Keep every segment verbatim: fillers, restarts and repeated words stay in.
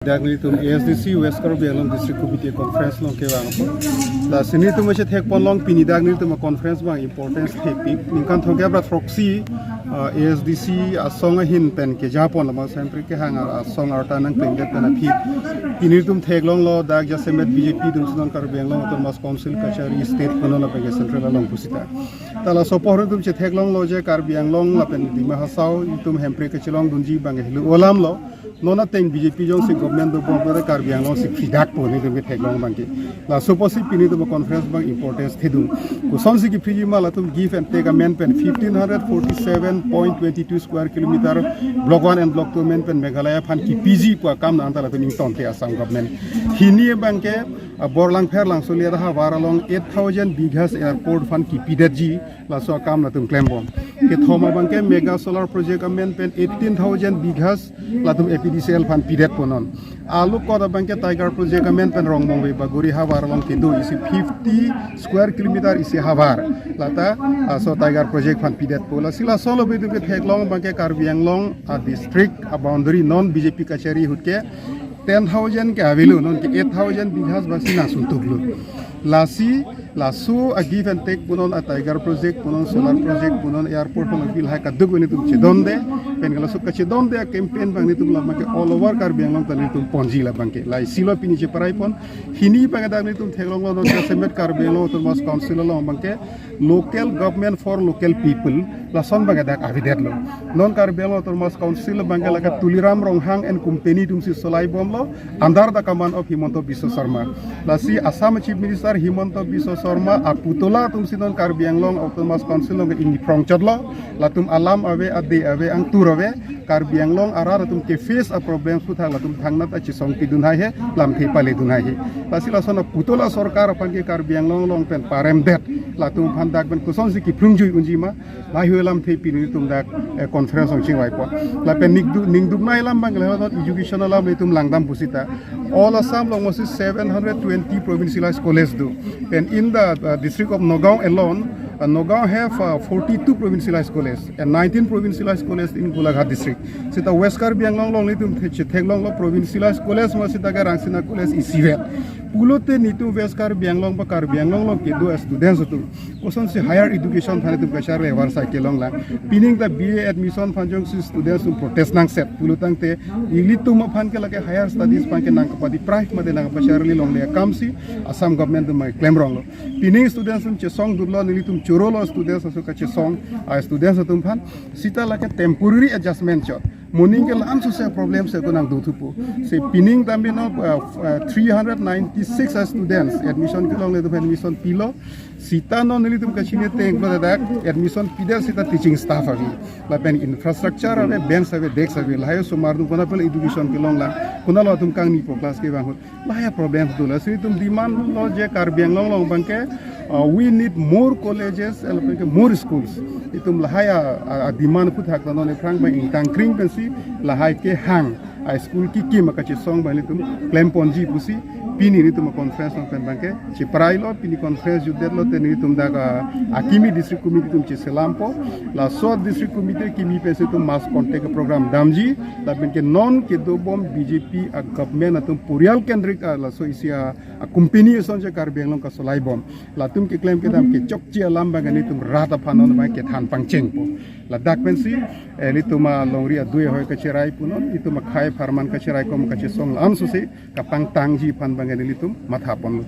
Dak nelitum A S D C West Karbi Anglong District Committee conference along kevang apot, lasi nelitum chethek ponlong pini dak nelitum conference abang importance thepik. Ningkan thomkep ra throksi, ah, A S D C asong ahin pen keja pon, lama sempri kehang asong arta nangplengdet pen aphi. Pini nelitum theklonglo dak jasemet B J P atumsi non Karbi Anglong Autonomous Council kachari state kono lapen ke central along pusita. Ta laso apor nelitum chetheklonglo je Karbi Anglong lapen Dima Hasao itum hemprek kachelongdunji abang helo alam lo. Non ateng B J P jongsi government dobom pen Karbi Anglong si phridakpo nelitum ketheklong abangke. Laso apotsi pini nelitum conference abang importance thedung. Kosonsi kephriji ma latum give and take amen pen fifteen hundred forty-seven point twenty-two square kilometer Block one and Block two amen pen Meghalaya aphan kepiji pu akam nang ta latum ingtonte Assam government. Hini abangke, ah, Borlangpher Langsoli ahavar along eight thousand bighas airport aphan kepidetji, laso akam latum klembom. Kethom abangke mega solar project amen pen eighteen thousand bighas latum A P D C L aphan pidetpo non. Alukot abangke Tiger project amen pen Rongbongve Bagori ahavar along kedo isi fifty square kilometer isi ahavar. Lata, ah, laso Tiger project aphan pidetpo. Lasi laso lo nelitum ketheklong abangke Karbi Anglong a district a boundary non B J P kachari ahut ke ten thousand ke avelo, non ke eight thousand bighas bangsi nangsuntuklo. Lasi laso a give and take punon, a Tiger project punon, solar project punon, airport punon, bil hai kaduk nelitum chedonde, pen ke laso kachedonde a campaign abang nelitum lama ke all over Karbi Anglong ta nelitum ponji la abangke. Laisi lo pini cheparai pon, hini abang dak nelitum theklonglo non jasemet Karbi Anglong Autonomous Council along abangke local government for local people, lason abang dak avedetlo. Non Karbi Anglong Autonomous Council abangke lake Tuliram Ronghang and company atumsi cholaibomlo under the command of Himanta Biswa Sarma. Lasi Assam Chief Minister Himanta Biswa Sarma aputula atumsi non Karbi Anglong Autonomous Council along ingni phrongchotlo. Latum alam ave, ade ave, angtur ave. Karbi Anglong arat atum ke face a problem suthak latum thangnat achesong pidun haihe, lamthe paledun haihe. Lasi lason aputula sorkar aphan ke Karbi Anglong along pen paremdet, latum aphan dak pen kosonsi kephrungjui unji ma, lahei alamthe pini nelitum dak, eh, conference along chingvaipo. Lapen ningduk, ningduknei alam abang lahei education alam nelitum langdam pusita. All Assam along mostly seven hundred twenty provincialized college do. And in the, uh, district of Nagaon alone, uh, Nagaon have, uh, forty-two provincialized college and nineteen provincialized college in Golaghat district. Seta West Karbi Anglong along nelitum the-, chetheklonglo provincialized college ma seta ke Rangsina College isivet. Pulote nelitum West Karbi Anglong ba Karbi Anglong along kedo students atum kosonsi higher education aphan nelitum kacharli avarsai kelonglang. Pining ta B A admission aphan jongsi students atum protest nangset pulotangte ilitum aphan ke lake higher studies aphan ke nangkapadi prive mate nangkapacharli longle akamsi Assam government atum klemronglo. Pining students atum chesongdunlo, nelitum chorolo students atum kachesong, a students atum aphan seta lake temporary adjustment chot. Moning ke la-an sose problem se ko nangdothupo. Se pining tame non, uh, uh, three hundred ninety-six students admission kelongle atum admission pilo. Seta non nelitum kachini ateng pulo dak admission pidet seta teaching staff avi. Lapen infrastructure ave, bench ave, desk ave, lahei osomar atum konat pen education kelonglang, konatlo atum kangnipo class kevang ahut. Lahei problem do. Lasi nelitum demand lo je Karbi Anglong along abangke, uh, we need more colleges, eh, lapen ke more schools. Itum lahei a, a, a demand aphuthak ta non aphrang abang ingtangkring pensi lahei kehang a school kekim akachesong abang nelitum klemponji pusi pini nelitum conference along pen abangke cheprailo. Pini conference jutdetlote nelitum dak, ah, akimi district committee atum cheselampo. Laso district committee akimi pensi itum mass contact program damji. Lapen ke non kedobom B J P a government atum Poriyal Kendrik, ah, laso isi a, a company asonsi Karbi Anglong kacholaibom. Latum keklem kedam kechokche alam abang nelitum rat aphan non abang kethan pangchengpo. Ladak pensi, eh, nelitum alongri adui ahoi kacherai punon, itum akhei apharman kacherai kom kachesong la-an sose kapangtangji aphan abang nelitum mathaponlo.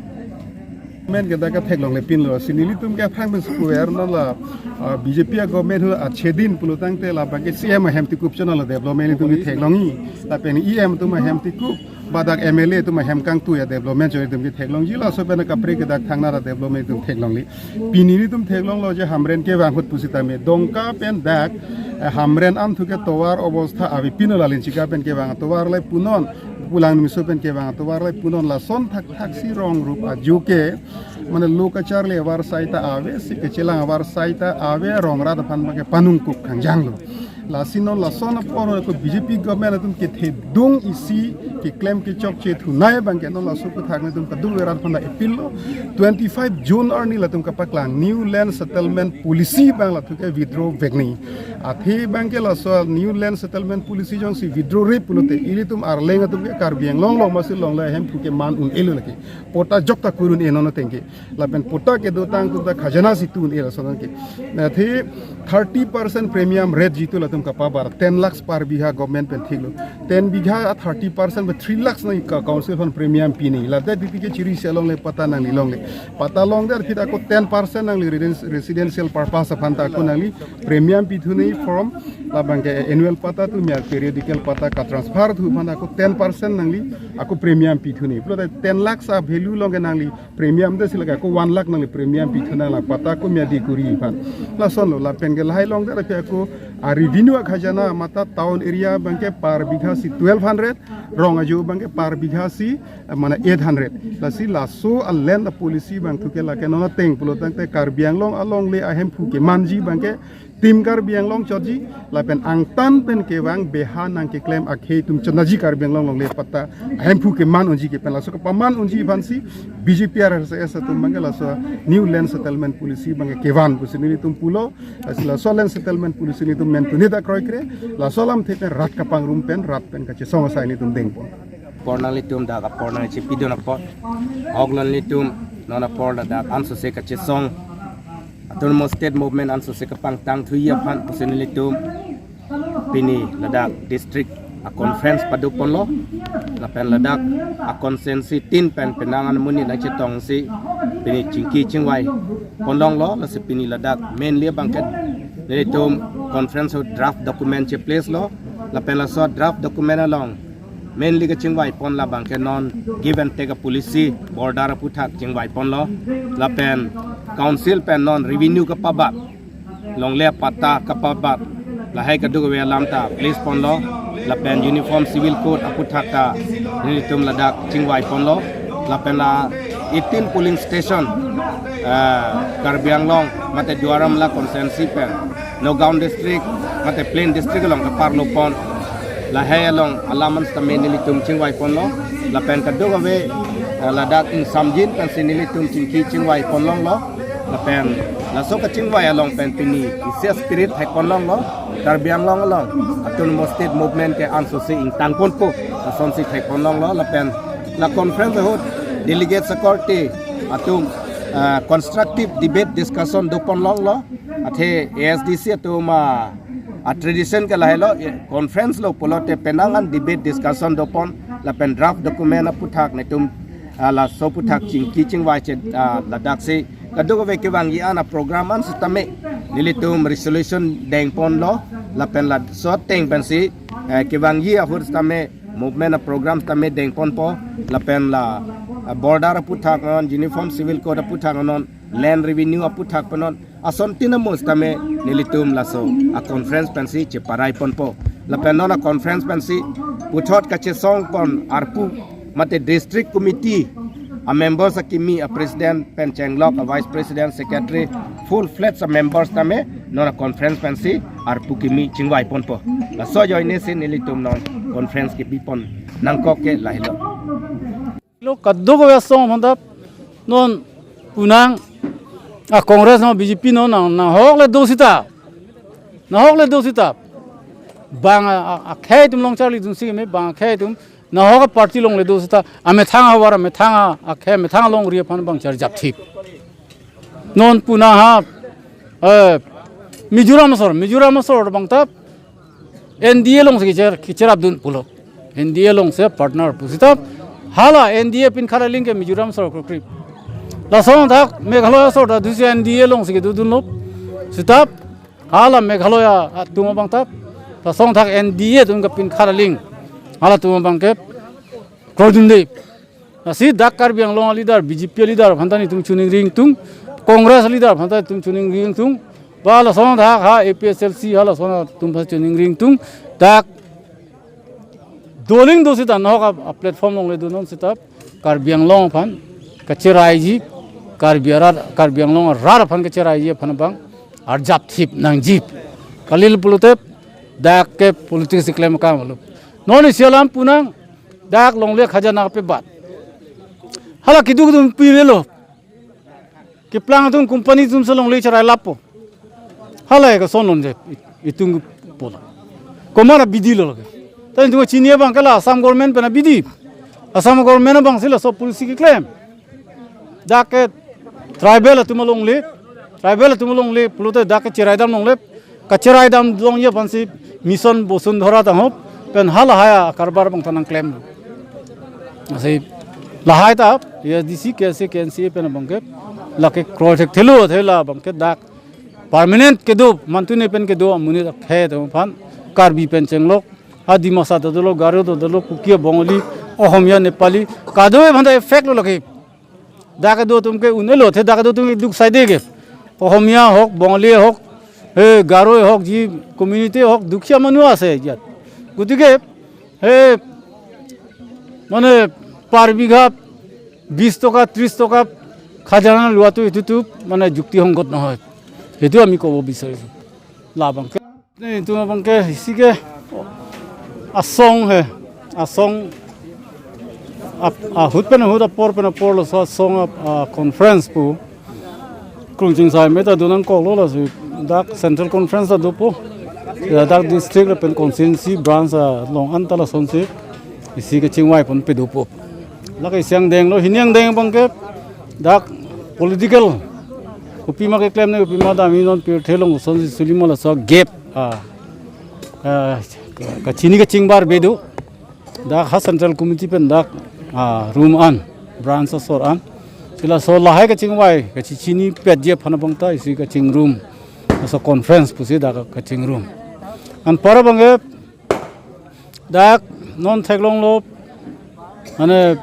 Men ke dak ketheklongle pinlo, si nelitum ke aphrang pen square non la, ah, B J P a government hu achedin pulotangte la abangke C M ahem tikup chonlo development nelitum ketheklongji. Lapen E M atum ahem tikup, ba dak M L A atum ahem kangtui a development chot nelitum ketheklongji, laso pen kaprek ke dak thangnat a development nelitum theklongle. Pini nelitum theklonglo je Hamren kevang ahut pusitame Dongka pen dak, eh, Hamren amthu ke tovar obostha ave pino, Lalinchika pen kevang tovar le punon, Pulang Nimso pen kevang tovar le punon, lason thakthaksi rong rup ajo ke, mane lo kacharli avarsai ta ave, si kachelang avarsai ta ave, rong rat aphan abangke panungkuk kangjanglo. Lasi non lason apor ako B J P government atum kethedung isi keklem kechokche thunei abangke non laso aputhak nelitum kadokave arat aphan appeal lo. Twenty-five June arni latum kapaklang New Land Settlement Policy abang latum ke withdraw vek nangji. Athe abangke laso New Land Settlement Policy jongsi withdraw-re pulote ilitum arleng atum ke Karbi Anglong along masi longle ahemphu keman un-elo lake. Patta jokta kur un-e non ateng ke. Lapen patta kedotang atum ta khajana si tu un-e lason ke. Athe thirty percent premium rate jitu latum kapabar ten lakhs per bigha government pen thiklo. Ten bigha a thirty percent ba three lakhs nangji, ka council aphan premium pi nangji. Ladak D P K chiri si alongle patta nangli longle. Patta longdet aphi ako ten percent nangli reden-, residential purpose aphan ta ako nangli premium pithu nangji from labangke annual patta atum ya periodical patta katransfer thu aphan ako ten percent nangli ako premium pithu nangji. Pulote ten lakhs a value along ke nangli premium de si lake ako one lakh nangli premium pithu nanglang patta ako mya di kuri aphan. Lasonlo lapen ke lahai longdet aphi ako a-revenue akhajana mate town area abangke per bigha si twelve hundred, rong ajo abangke per bigha si, eh, mane eight hundred. Lasi laso a-land a-policy abang thu ke lake non ateng pulo tangte Karbi Anglong alongle ahemphu kemanji abangke Team Karbi Anglong chotji, lapen angtan pen kevang beha nangkeklem akhei atum chotnangji Karbi Anglong alongle patta ahemphu keman unji ke pen laso kepaman unji aphan si B J P R S S atum abangke laso New Land Settlement Policy abangke kevan pusi nelitum pulo. Lasi laso Land Settlement Policy nelitum mentuni dak kroikre, laso alamthe pen rat kapangrum pen rat pen kachesong asai nelitum dengpo. Apor nanglitum dak apor nangchipidun apot, ok nanglitum non apor ladak ansose kachesong Autonomous State Movement ansose kapangtang thuji aphan pusi nelitum pini ladak district a-conference padoponlo. Lapen ladak a-constituency tin pen penang an amonit nangchetongsi pini chingki chingvai ponlonglo. Lasi pini ladak mainly abangke nelitum conference ahut draft document che-place lo. Lapen laso draft document along mainly kachingvai pon labangke non give and take a-policy, border aputhak chingvai ponlo. Lapen council pen non revenue kapabat, longle patta kapabat, lahai kadokave alam ta place ponlo. Lapen Uniform Civil Code aputhak ta nelitum ladak chingvai ponlo. Lapen la eighteen polling station, eh, Karbi Anglong mate Duar Amla constituency pen Nagaon district mate plain district along kaparlo pon, lahai along alam an sitame nelitum chingvai ponlo. Lapen kadokave, eh, ladak ingsamjin pensi nelitum chingki chingvai ponlonglo. Lapen laso kachingvai along pen pini isi a-spirit thek ponlonglo. Karbi Anglong along Autonomous State Movement ke ansose ingtang ponpo, lasonsi thek ponlonglo. Lapen la conference ahut delegate sekurti atum, ah, constructive debate discussion do ponlonglo. Athe A S D C atum, ah, a-tradition ke lahelo, eh, conference lo pulote penang an debate discussion do pon, lapen draft document aputhak nelitum, ah, laso aputhak chingki chingvai che, ah, ladaksi kadokave kevangji an a-program an sitame nelitum resolution deng ponlo. Lapen laso ateng pensi, eh, kevangji ahut sitame movement a-program sitame deng ponpo. Lapen la, eh, border aputhak non, Uniform Civil Code aputhak non, land revenue aputhak pen non, ason tin amo sitame nelitum laso a-conference pensi cheparai ponpo. Lapen non a-conference pensi puthot kachesong pon arpu mate district committee a-members akimi, a-president pen chenglok, a-vice president, secretary, full fledged a-members tame non a-conference pensi arpu kimi chingvai ponpo. Laso ajoine si nelitum non conference kebi pon nangkok ke lahelo. Lo kadokave asong aphan ta non punang, a-Congress non, B J P non nang, nanghokle do sita. Nanghokle do sita. Bang a, a, akhei atum along charlidun si me bang akhei atum nanghok a-party alongle do sita. Amethang ahavar, amethang a, akhei, amethang alongri aphan bang charjapthip. Non punang ha, eh, Mizoram asor, Mizoram asor abang ta N D A alongsi kecher, kecherapdun pulo. N D A alongsi partner pusita hala N D A pinkhat aling ke Mizoram asor krokrip. Lason thak Meghalaya asor ta dusi N D A alongsi kedodunlo. Sita hala Meghalaya atum abang ta, lason thak N D A atum ke pinkhat aling, halatum abang ke krodunde. Lasi dak Karbi Anglong a-leader, B J P a-leader aphan ta netum choningri ingtung, Congress a-leader aphan ta netum choningri ingtung, ba lason thak ha A P H L C ha lason atum aphan choningri ingtung, dak doling do sita nanghok a, a-platform alongle donon sita Karbi Anglong aphan kacheraiji, Karbi arat, Karbi Anglong arat aphan kacheraiji aphan abang arjapthip nangji. Kalilo pulote Dak ke politics keklem akam lo. Non isi alam pu nang, dak longle khajana pe bat. Hala keduk dun pi velo. Keplang atum company atum si longle cherai lapo. Hala ke son lon je, itum pulo. Komat abidi lo lake. Ta itum chini abang ke la Assam government pen abidi. Assam government abang si laso policy keklem. Dak ke tribal atum alongle, tribal atum alongle pulote dak ke cherai dam longle, kacherai dam longji aphansi Mission Bosundhara ta ahok, pen hala lahai akarbar abang ta nangklem. Lasi lahai ta, A S D C, K S A, K N C A pen abang ke, lake kroi thekthelo, thela abang ke dak permanent kedo, mantune pen kedo, amonit akhei atum aphan, Karbi pen chenglok, a Dimasa ta dolo, Garo ta dolo, Kuki, Bongali, Ohomia, Nepali, kadokave aphan ta effect lo lake. Dak kedo atum ke un-elo, the dak kedo atum ke duk saide ke. Ohomia ahok, Bongali ahok, he, Garo ahok, ji community ahok, দুখীয়া মানুহ আছে ইয়াত। গতিকে, he, মানে, per bigha বিশ টকা, ত্ৰিশ টকা খাজানা লোৱাটো এইটোতো মানে যুক্তিসংগত নহয়। সেইটো আমি ক'ব বিচাৰিছোঁ। Labang ke, ne, itum abang ke, isi ke asong he, asong, ap-, ahut pen ahut, apor pen apor, laso asong ap-, a, conference pu. Krungching sai me ta do nangkoklo, lasi dak central conference ta dopo. Ya, dak district lapen constituency branch along anta lasonsi isi kachingvai ponpe dopo. Lake isi angdeng lo, hini angdeng abang ke dak political kopi ma keklem ne, kopi ma dam, hini non pirthe along kosonsi suli ma, laso gap, a, a, kachini kachingbar be do. Dak ha central committee pen dak, a, room an, branch asor an. Si laso lahai kachingvai, kachichinipetji aphan abang ta isi kachingrum. Laso conference pusi dak kachingrum. Anpar abang ke dak non theklonglo, mane,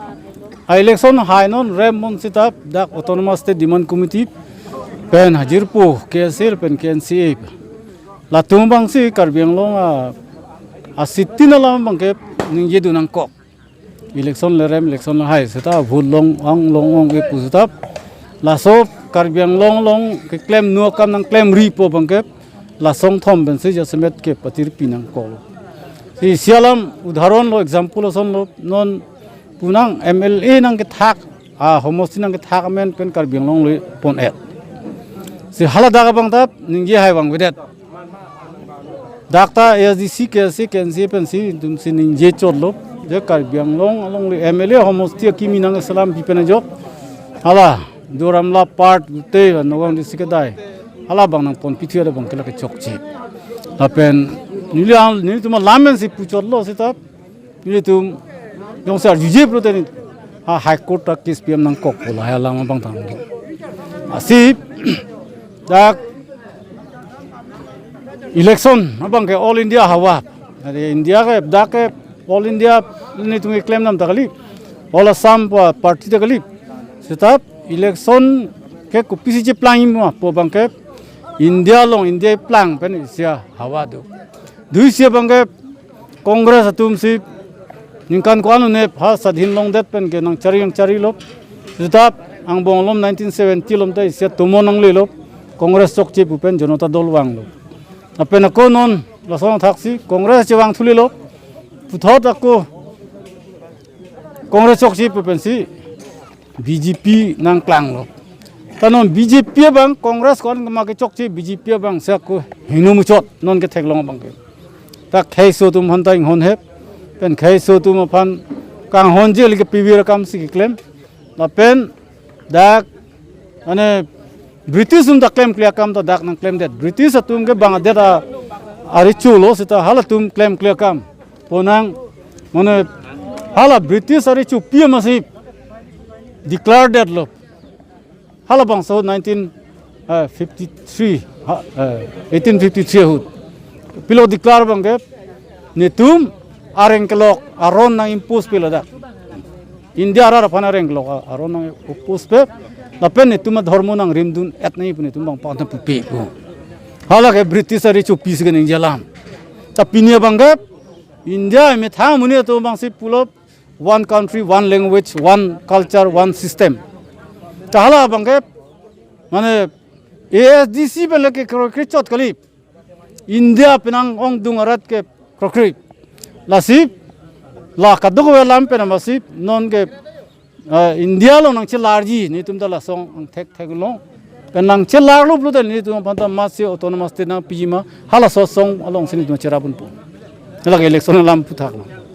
a election hai non rem mon seta dak Autonomous State Demand Committee pen hajirpo, K S A pen K N C A. Latum abang si Karbi Anglong a, a seat tin alam abang ke ningje dun nangkok. Election le rem, election le hai seta vote long-ong long-ong ke pu seta. Laso Karbi Anglong along keklem nu akam nangklemripo abang ke la asong thom pensi jasemet ke patirpi nangkok. Si isi alam udaharon lo, example ason lo, non pu nang M L A nangkethak, a homosti nangkethak amen pen Karbi Anglong le pon-et. Si hala dak abang ta ningje hai vangvedet. Dak ta A S D C, K S A, K N C A pensi itum si ningje chotlo. Je Karbi Anglong along le M L A homosti akimi nangselam pi pen ajok. Hala, Duar Amla part gute Nagaon district kedai. Hala abang nangponpi thu abang ke lake chokche. Lapen neli ang, nelitum alam pensi puchotlo seta. Nelitum jongsi arjuje pulote ne, ha High Court ta case pi-em nangkokpo, lahai alam abang tang. Lasi dak election abang ke all India hawa. Are India ke, dak ke all India nelitum keklem dam ta kali. All Assam pa-, party ta kali. Seta election ke kopisi cheplang-i ma pu abang ke India along, India eplang pen isi hawa do. Duisi abang ke Congress atum si ningkan ko-an unep ha sadhin longdet pen ke nangchari nangcharilo. Seta angbong along nineteen seventy along ta isi atomo nanglelo. Congress chokche pu pen Janata Dal vanglo. Lapen ako non lason thaksi Congress chevang thulelo. Puthot ako Congress chokche pu pensi B J P nangklanglo. Ta non B J P abang Congress ko-an kama kechokche, B J P abang si ako hingno muchot non ketheklong abang ke. Ta kheiso atum aphan ta inghon hep, pen kheiso atum aphan kanghon je lake pivir akam si keklem. Lapen dak, mane, British atum ta klemkle akam ta dak nangklemdet. British atum ke bang adet a, arecho lo seta halatum klemkle akam. Ponang, mane, hala British arecho pi amatsi declare detlo. Halabangso nineteen fifty-three, ha, eh, eighteen fifty-three ahut. Pilo declare abang ke, netum areng kelok aron nang-impose pe ladak. India arat aphan areng kelok a-, aron nang-impose pe, lapen netum adhormo nangrimdun-et nangji pu netum abang pangthang pupe pu. Hala ke British arecho pi si keningje alam. Ta pini abang ke, India methang amonit atum abang si pulo one country, one language, one culture, one system. Ta hala abang ke, mane, A S D C pen lake kro-, krechot kali. India penang ongdung arat ke krokrip. Lasi la kadokave alam pen amatsi non ke, eh, India along nangchelarji, netum ta laso angthek thek lo. Pen nangchelarlo pulote netum aphan ta amatsi autonomous state nangpiji ma, halaso asong alongsi netum cherap ponpo. Lake election alam aphuthak lo.